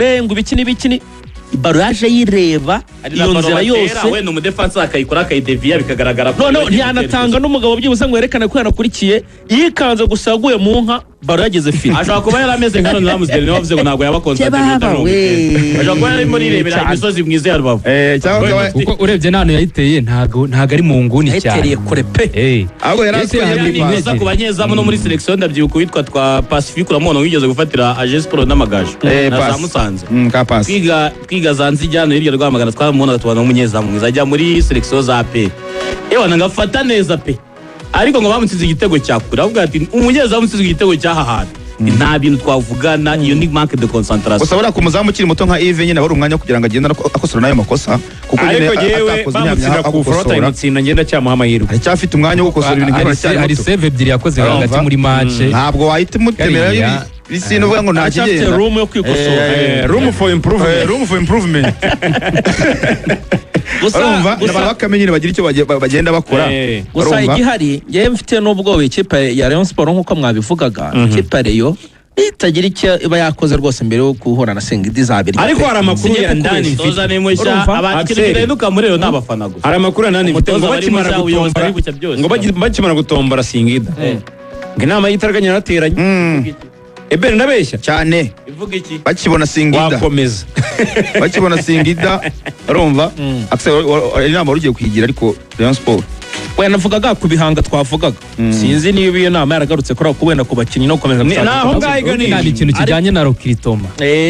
Ngo ibiki n'ibiki ni ballon yaje yireba Hari na iyo ballon nzira batera, yose. Wenda umudefansi akayikora, akayideviya, bikagaragara ko Noneho yagiye ntiyanatanga n'umugabo byibuze ngo yerekane ko yanakurikiye. Yikanze gusa, yaguye mu nka, ballon yageze filet. Ashobora kuba yari ameze nka none Ramsdale, niwe wavuze ngo ntabwo yaba concentré Baba iminota 90. we. Ashobora kuba yarimo yirebera Cyane. imisozi myiza ya Rubavu. Cyangwa Kuko urebye n'ahantu yayiteye, ntabwo ari mu nguni cyane. Yayitereye kure pe. Ahubwo yari Yayiteye atwaye ahantu muri intege. pasi. Neza ku banyezamu no muri sélection, ndabyibuka uwitwa twa Pacifique, uramubona, wigeze gufatira AJS Sport n'Amagaju na za Pasi. Musanze. Ka pasi. Twiga za Nzijyano hirya Rwamagana, twaramubonaga, tubona umunyezamu mwiza, ajya muri sélection za pe, ewana ngafata neza pe, ariko ngo bamutsinze igitego cya kure. Avuga ati umunyezamu utsinzwe igitego cy'aha hantu nta bintu twavugana, iyo ni manque de concentration. Gusa buriya ku muzamu ukiri muto nka Yves nyine aba ari umwanya wo kugira ngo agende akosora n'ayo makosa, kuko nyine Ariko yewe atakoze ntiyamenya bamutsinda aho ku furo gukosora. batayimutsinda, ngenda cyamuha amahirwe. Aracyafite umwanya wo gukosora ibintu nk'ibyo, aracyari Hari muto. save ebyiri yakoze Urumva? hagati muri match. Ntabwo wahita umutemera Kariya. ibisi n'uvuga ngo nta Aracyafite kigenda. room yo kwikosora. Room for improvement. Room for improvement. Gusa Urumva gusa n'abantu bakame nyine bagira icyo bagenda bakora. Gusa Urumva? igihari, ngewe mfite n'ubwoba ikipe ya Rayon Sport nk'uko mwabivugaga, ikipe ya Rayon itagira icyo iba yakoze rwose mbere yo guhura na Singida izabirya Ariko pe. hari amakuru Singiye ya ndani kukubeshya. mfite. Toza ni mushya. Urumva? Ikintu Axel. gihinduka muri rero ni abafana gusa. Hari amakuru ya ndani mfite ngo Umutoza bari bakimara mushya, ubuyobozi gutombora bari bushya byose. ngo bakimara gutombora Singida, ngo inama y'itaraganya yarateranye. Ebere, ndabeshya? Cyane. Ivuga iki? Bakibona Singida. Wakomeza. Bakibona Singida, urumva Axel, inama wari ugiye kuyigira, ariko Rayon Sport Wenda navugaga ku bihanga twavugaga, sinzi niba iyo nama yaragarutse kuri ako, wenda ku bakinnyi no gukomeza Ni gushaka. naho ngaho iganisha. Ni ikintu kijyanye na recrutement.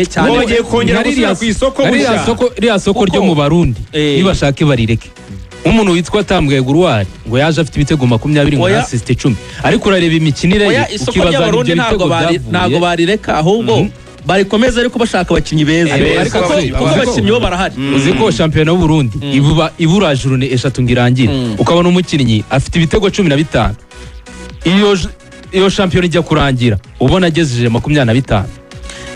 Cyane. Ngo bagiye kongera Nka gusubira ku isoko nka ririya bushya. ririya soko Kuko- ryo mu Barundi, nibashake barireke. Nk'umuntu witwa Tambwe Guruwari ngo yaje afite ibitego 20, ngo Oya. assist 10, ariko urareba imikinire ye Oya, isoko ukibaza ry'Abarundi ibyo ntabwo bitego bari byavuye. ntabwo barireka, ahubwo barikomeza ariko bashaka abakinnyi beza, Ariko kuko abakinnyi bo barahari. Uzi ko shampiyona y'u Burundi ibuba ibura journée 3 ngo irangire, ukabona umukinnyi afite ibitego 15, iyo shampiyona ijya kurangira ubona agejeje 25.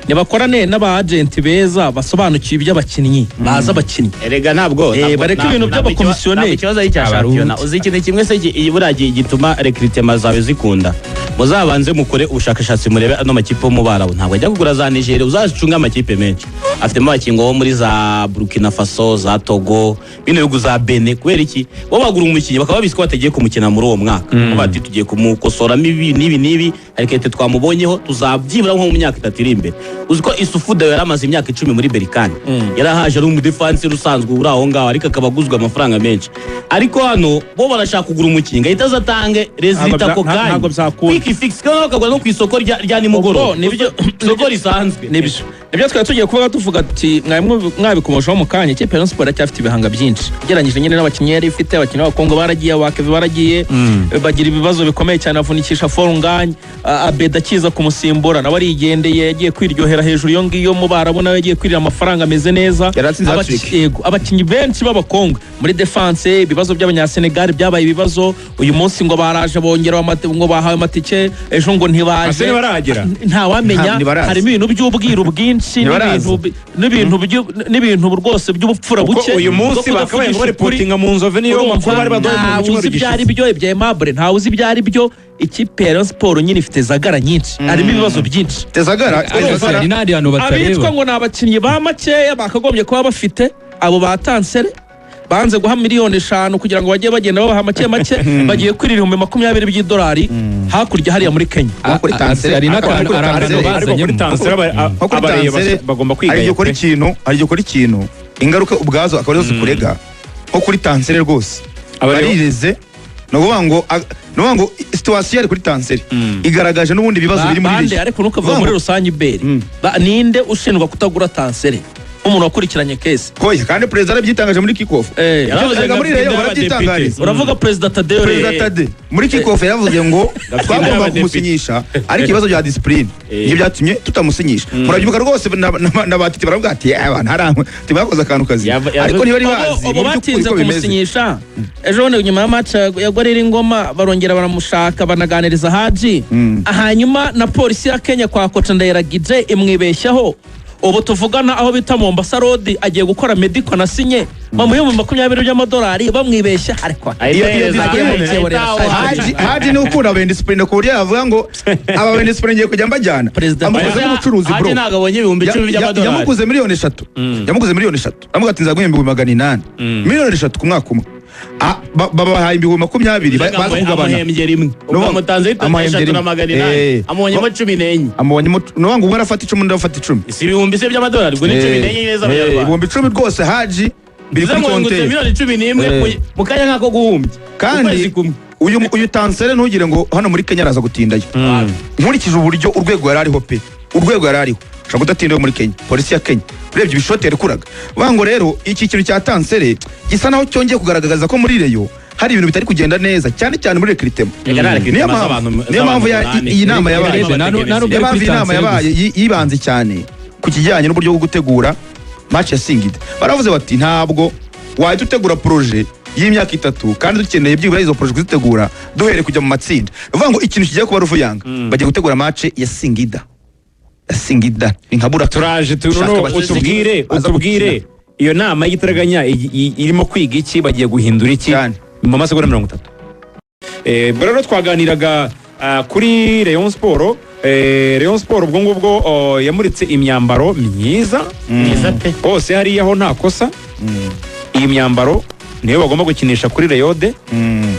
Nibakorane n'aba agent beza basobanukiwe iby'abakinnyi, bazi abakinnyi. Erega ntabwo Bareke ibintu by'abakomisiyoneri. ntabwo ikibazo ari icya Abarundi. shampiyona. Uzi ikintu kimwe se buriya gituma recrutement zawe zikunda? Muzabanze mukore ubushakashatsi, murebe ano makipe yo mu Barabu ntabwo ajya kugura za Nigeria. Uzacunge amakipe menshi afitemo abakinnyi bo muri za Burkina Faso, za Togo, bino bihugu za Benin. Kubera iki? Bo bagura umukinnyi bakaba babizi ko batagiye kumukina muri uwo mwaka. Bavuga bati tugiye kumukosoramo ibi n'ibi n'ibi, hari qualité twamubonyeho, tuzabyibura nko mu myaka 3 iri imbere. Uzi ko Isufu Dayo yari amaze imyaka 10 muri Berkane, yarahaje ari umudefansi usanzwe uri aho ngaho, ariko akaba aguzwe amafaranga menshi. Ariko hano bo barashaka kugura umukinnyi ngo ahite aza atange résultat ako kanya. Ntabwo byakunda. Quick fix, kandi bakagura no ku isoko rya nimugoroba. Ubwo nibyo- Isoko risanzwe. Nibyo twari tugiye kuvuga, tuvuga ati mwari mwabikomojeho mu kanya, ikipe ya Rayon Sport iracyafite ibihanga byinshi ugereranyije nyine n'abakinnyi yari ifite. Abakinnyi b'Abakongo baragiye, abakeve baragiye, bagira ibibazo bikomeye cyane, avunikisha Forunganye, Abeda akiza kumusimbura nawe arigendeye, yagiye kwiryohera hejuru iyo ngiyo mu Barabu, nawe yagiye kwirira amafaranga ameze neza. Yari atsinze hat-trick. Yego, abakinnyi benshi b'Abakongo muri defense, ibibazo by'Abanyasenegali byabaye ibibazo. Uyu munsi ngo baraje bongera ngo bahawe amatike, ejo ngo ntibaje. Ase ntibarahagera? Ntawamenya. Ntibaraza. Harimo ibintu by'ubwiru bwinshi Ntibaraza. n'ibintu rwose by'ubupfura Kuko buke uyu bwo munsi bakabaye kudavugisha ngo ukuri. bareportinga mu Nzove, niyo Urumva, makuru bari baduhaye mu ntawe cyumweru uzi ibyo ari gishize. byo, ibya Aimable ntawe uzi ibyo ari byo. Ikipe ya Rayon Sport nyine ifite zagara nyinshi, harimo ibibazo byinshi. Tezagara. Ariko Tezagara. hari n'ahandi hantu Abitwa batareba. ngo ni abakinnyi ba makeya bakagombye kuba bafite, abo ba Tansere banze guha miliyoni 5 kugira ngo bajye bagenda babaha make make, bagiye kurira 20,000 by'idolari hakurya hariya muri Kenya. Nko kuri Tansere, Hari n'akantu kuri hari akantu Tansere. Ariko kuri bazanyemo. Tansere Nko kuri abareba Tansere, bagomba hari kwigaya igihe ukora pe. ikintu, hari igihe ukora ikintu, ingaruka ubwazo akaba arizo zikurega. Nko kuri Tansere rwose barireze. Ni ukuvuga ngo situation yari kuri Tansere igaragaje n'ubundi ibibazo biri muri Bande Rayon. ariko ntukavuga muri rusange iberi. Ninde ushinjwa kutagura Tansere nk'umuntu wakurikiranye case? Koya, kandi perezida yarabyitangaje muri kick-off. Yaravuze Erega ngo muri Rayon afite barabyitangariza. Uravuga perezida Tadeo? Perezida Tade muri kick-off yaravuze ngo twagomba y'abadepite. kumusinyisha, ariko ibibazo bya discipline nibyo byatumye tutamusinyisha. Murabyibuka rwose na batiti baravuga ati "Eh, ntaramwe bakoze akantu kazi", ariko ntibari bazi Ubu mu by'ukuri batinze ko bimeze. kumusinyisha. Ejo bundi nyuma ya match ya Gorilla Ingoma barongera baramushaka, banaganiriza Haji. Hanyuma na polisi ya Kenya kwa koca Ndayiragije imwibeshyaho. Ubu tuvugana aho bita Mombasa Road agiye gukora medical na sinye, bamuha 20,000 by'amadolari bamwibeshya, ariko Iyo discipline. Haji ni ukunda abendisipurine ku buryo yavuga ngo aba bendisipurine ngiye kujya mbajyana. Perezida Amukoze nk'umucuruzi, bro. Haji ntabwo abonye 10,000 by'amadolari. Yamuguze 3 miliyoni. Yamuguze 3 miliyoni, amuga ati nzaguhemba 800,000, 3 miliyoni ku mwaka umwe. Babahaye 20,000, baza kugabana. Amuhembye rimwe, ubwo amutanze Amuhembye eshatu na rimwe. 800, amubonyemo 14. Amubonyemo, ni ukuvuga ngo umwe arafata 10, undi arafata 10. Si ibihumbi se by'amadolari? Ubwo ni 14 neza abanyarwanda. 10,000 rwose Haji biri Bivuze kuri ngo konti yungutse ye. 11 miliyoni mu kanya nk'ako guhumbya, Kandi ukwezi kumwe. uyu Tansere, ntugire ngo hano muri Kenya araza gutindayo. Nkurikije uburyo urwego yari ariho pe, urwego yari ariho, ushobora kudatindayo muri Kenya. Polisi ya Kenya, urebye ibishoti yarekuraga. Bavuga ngo rero iki kintu cya Tansere gisa naho cyongeye kugaragaza ko muri Rayon hari ibintu bitari kugenda neza, cyane cyane muri recrutement. Reka nta Niyo recrutement mpamvu niyo mpamvu z'abantu iyi nama umunani. yabaye. Nta nubwo Niyo ari mpamvu kuri iyi nama Tansere yabaye gusa. yibanze cyane ku kijyanye n'uburyo bwo gutegura match ya Singida. Baravuze bati ntabwo wahita utegura projet y'imyaka 3 kandi dukeneye byibura izo projet kuzitegura duhereye kujya mu matsinda. Ni ukuvuga ngo ikintu kigiye kuba, Ruvuyanga, bagiye gutegura match ya Singida, ya Singida ni nka buraka. Turaje Ushaka tuno abakinnyi utubwire baza utubwire gukina. Iyo nama y'igitaraganya irimo kwiga iki, bagiye guhindura iki Cyane. mu masegonda 30. Ubwo rero twaganiraga kuri Rayon Sport. Rayon Sport ubwo ngubwo, yamuritse imyambaro myiza. Mwiza pe. Hose hariya ho nta kosa. Iyi myambaro niyo bagomba gukinisha kuri Rayon Day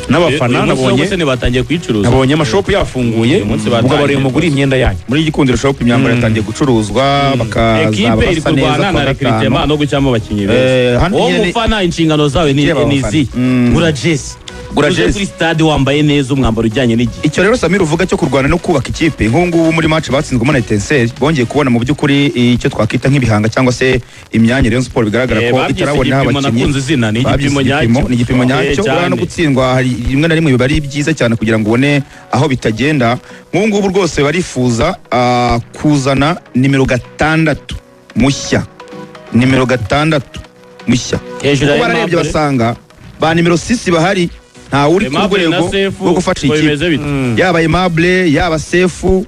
n'abafana. Uyu munsi Nabonye wose ntibatangiye kuyicuruza. Nabonye amashopu yafunguye. Uyu munsi Ubwo batangiye bari mugura rwose. imyenda yanyu. Muri Gikundiro Shop imyambaro yatangiye gucuruzwa, bakazaba Ekipe iri basa neza kurwana kuwa na gatanu. recrutement no gucyamo abakinnyi beza. Hano Wowe nyine mufana, inshingano zawe ni Reba ni abafana. izi: gura jesi, Gura uze jezi. kuri stade wambaye neza, umwambaro ujyanye n'igihe. Icyo rero Samir uvuga cyo kurwana no kubaka ikipe, nk'ubu ngubu muri match batsinzwemo na Etincelle, bongeye kubona mu by'ukuri icyo twakwita nk'ibihanga cyangwa se imyanya Rayon Sport bigaragara ko Babyise itarabona igipimo, abakinnyi. nakunze izina, ni Babyise igipimo igipimo, nyacyo. ni igipimo nyacyo. Cyane. Buriya no gutsindwa hari rimwe na rimwe biba ari byiza cyane kugira ngo ubone aho bitagenda. Nk'ubu ngubu rwose barifuza kuzana nimero 6 mushya, nimero 6 mushya. Hejuru ya Kuko bararebye Aimable. basanga ba nimero 6 bahari, ntawe uri ku Aimable na rwego Sefu, rwo gufasha ngo ikipe. bimeze bite? Yaba Aimable, yaba Sefu,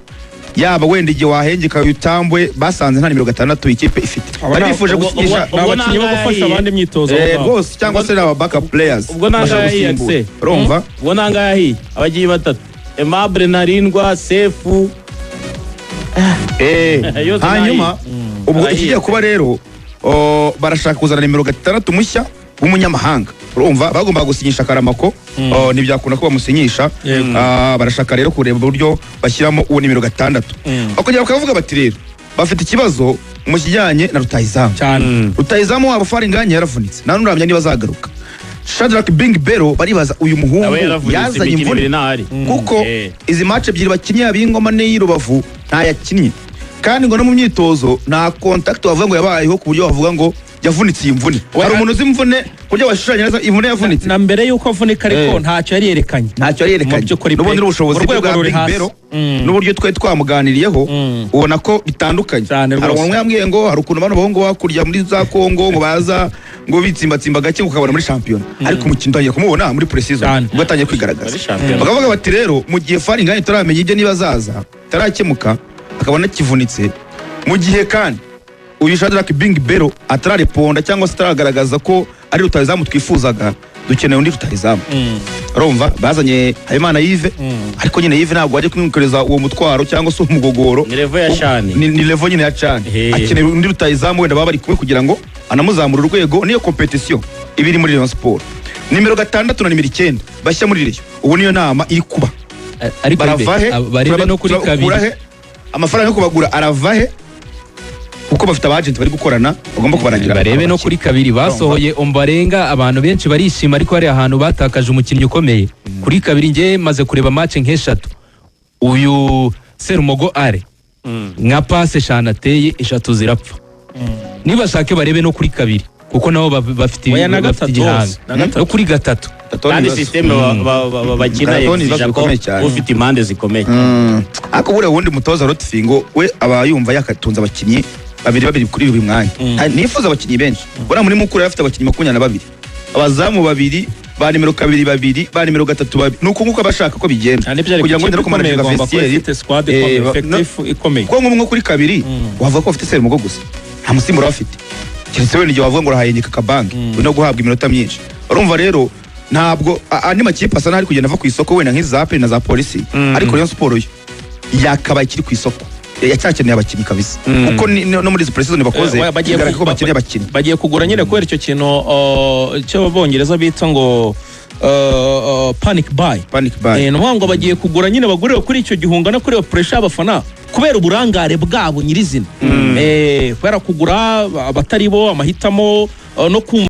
yaba wenda igihe wahengeka utambwe, basanze nta nimero 6 ikipe ifite. Bari bifuje gusinyisha Ni abakinnyi bo nangahe gufasha yahiye? abandi imyitozo aho ngaho. Rwose, cyangwa se n'aba backup players Ubwo nangahe bashobora yahiye, gusimbura. Axel? Urumva? Ubwo nangahe yahiye? Abagiye batatu: Aimable, Ntarindwa, Sefu. Yose Hanyuma ubwo Arahiye. ikigiye kuba rero, barashaka kuzana nimero 6 mushya w'umunyamahanga. Urumva bagombaga gusinyisha Karamako, ntibyakunda ko bamusinyisha. Barashaka rero kureba uburyo bashyiramo uwo nimero 6. Bakongera bakavuga bati rero bafite ikibazo mu kijyanye na rutahizamu. Cyane. Rutahizamu wabo Faringanya yaravunitse, nta n'uramenya niba azagaruka. Shadrack Bing Bero, baribaza uyu muhungu Nawe yaravunitse yazanye imikino imvune ibiri ntahari. kuko izi match ebyiri bakinnye, yaba iy'Ingoma n'iy'i Rubavu, ntayakinnye, kandi ngo no mu myitozo nta contact wavuga ngo yabayeho ku buryo wavuga ngo yavunitse iyi mvune. Hari umuntu uzi imvune ku buryo washushanya neza imvune yavunitse? Na mbere y'uko avunika ariko ntacyo yari yerekanye. Ntacyo yari yerekanye. Mu by'ukuri pe. N'ubundi n'ubushobozi bwe Urwego bwa ruri Big hasi. Bero n'uburyo twari twamuganiriyeho, ubona ko bitandukanye. Cyane Hari rwose. umuntu yambwiye ngo hari ukuntu bano bahungu hakurya muri za Kongo ngo baza ngo bitsimbatsimba gake, ngo ukabona muri shampiyona, ariko umukino utangiye kumubona muri pre-season Cyane. ubwo atangiye kwigaragaza. Muri shampiyona. Bakavuga bati rero mu gihe Faringani tutaramenya ibyo niba azaza bitarakemuka, akabona akivunitse, mu gihe kandi uyu Shadrack Bing Bero atarareponda cyangwa se ataragaragaza ko ari rutahizamu twifuzaga, dukeneye undi rutahizamu. Urumva bazanye Habimana Yves, ariko nyine Yves ntabwo wajya kumwikoreza uwo mutwaro cyangwa se umugogoro. Ni level ya Shani. Ni level nyine ya Cani. Akeneye undi rutahizamu wenda baba bari kumwe kugira ngo anamuzamure urwego. Niyo competition iba iri muri Rayon Sport, nimero 6 na nimero 9 bashya muri Rayon. Ubu niyo nama iri kuba. Ariko Barava he? barebe no kuri Turabakura kabiri. he? Amafaranga yo kubagura arava he? Kuko bafite abagenti bari gukorana, bagomba kubaragira Barebe no kuri kabiri. Basohoye Ombarenga, abantu benshi barishima, ariko hari ahantu batakaje umukinnyi ukomeye kuri kabiri. Njye maze kureba match nk'eshatu, uyu Serumogo are nka passe eshanu ateye, eshatu zirapfa. Nibashake barebe no kuri kabiri kuko nabo bafite Oya, na bafite gatatu igihanga. hose, na gatatu. No kuri gatatu. Kandi système bakina Gatatu ni ibibazo exija ko bikomeye cyane. ufite impande zikomeye. Ariko buriya ubundi mutoza Rotfingo we aba yumva yakatunze abakinnyi babiri babiri kuri buri mwanya. Nifuza abakinnyi benshi. Buriya muri Mukura yari afite abakinnyi 22, abazamu babiri, ba nimero 2 babiri, ba nimero 3 babiri. Ni uko nguko aba ashaka ko bigenda Cyane byari kugira ngo ikipe wenda no ikomeye kumanaginga igomba kuba vestiaire. ifite squad ikomeye, effectif ikomeye. Kuko nko kuri kabiri wavuga ko bafite Serumogo gusa. Nta musimbura bafite, keretse wenda igihe wavuga ngo urahayenyeka Kabange no guhabwa iminota myinshi. Urumva rero ntabwo andi makipe asa n'aho ari kugenda ava ku isoko, wenda nk'izi za APR na za Polisi, ariko Rayon Sport yo yakabaye ikiri ku isoko, yacyakeneye abakinnyi kabisa, kuko no muri izi pre-season bakoze Bagiye bigaragara ko bakeneye abakinnyi. Bagiye kugura nyine kubera icyo kintu cyo Abongereza bita ngo panic buy. Panic buy. Ni ukuvuga ngo bagiye kugura nyine, bagurire kuri icyo gihunga no kuri iyo pressure y'abafana kubera uburangare bwabo nyirizina, kubera kugura abatari bo amahitamo, no kumva.